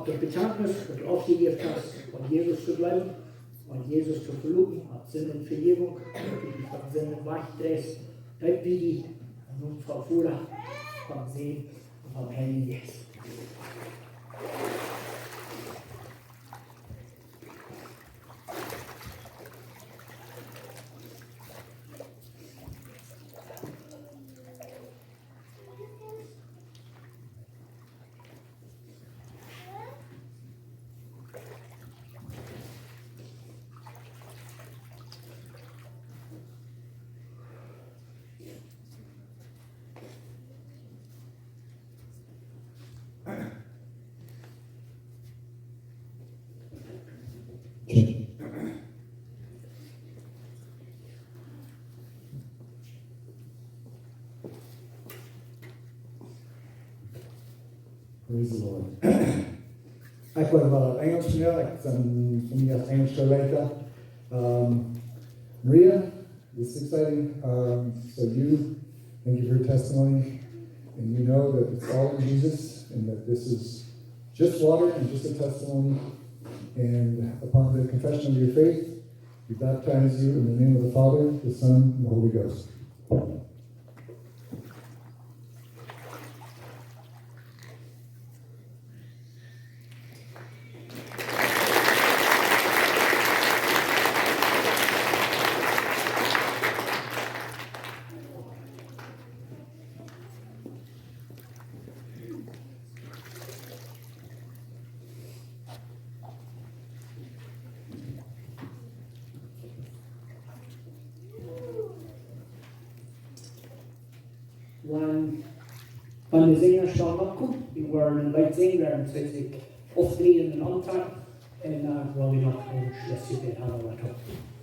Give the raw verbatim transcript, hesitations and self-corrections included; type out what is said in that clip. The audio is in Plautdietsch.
daut Bekjantnis, daut du aufjejäft hast, aun Jesus to jleewen, aun Jesus to veloten, aun Sindenvejäwunk, daut du die von Sinden wajchdreist, daut wie die en Nomen von Voda, von Sän un von Heiljen Jeist. Praise the Lord. Ekj woa waut opp Enjlisch, jo, ekj sie von mie aus Enjlisch Leiter. Um, Maria, this is exciting. Um, so you, thank you for your testimony. And you know that it's all in Jesus and that this is just water and just a testimony. And upon the confession of your faith, we baptize you in the name of the Father, the Son, and the Holy Ghost. Wan, wan de Sinja sellen oppkomen, wie woaren een Leet sinjen, wäarent see sikj aufkjleeden un auntrakjen. Un, eh, woa wie noch een Schlussjebäd haben, waut opp.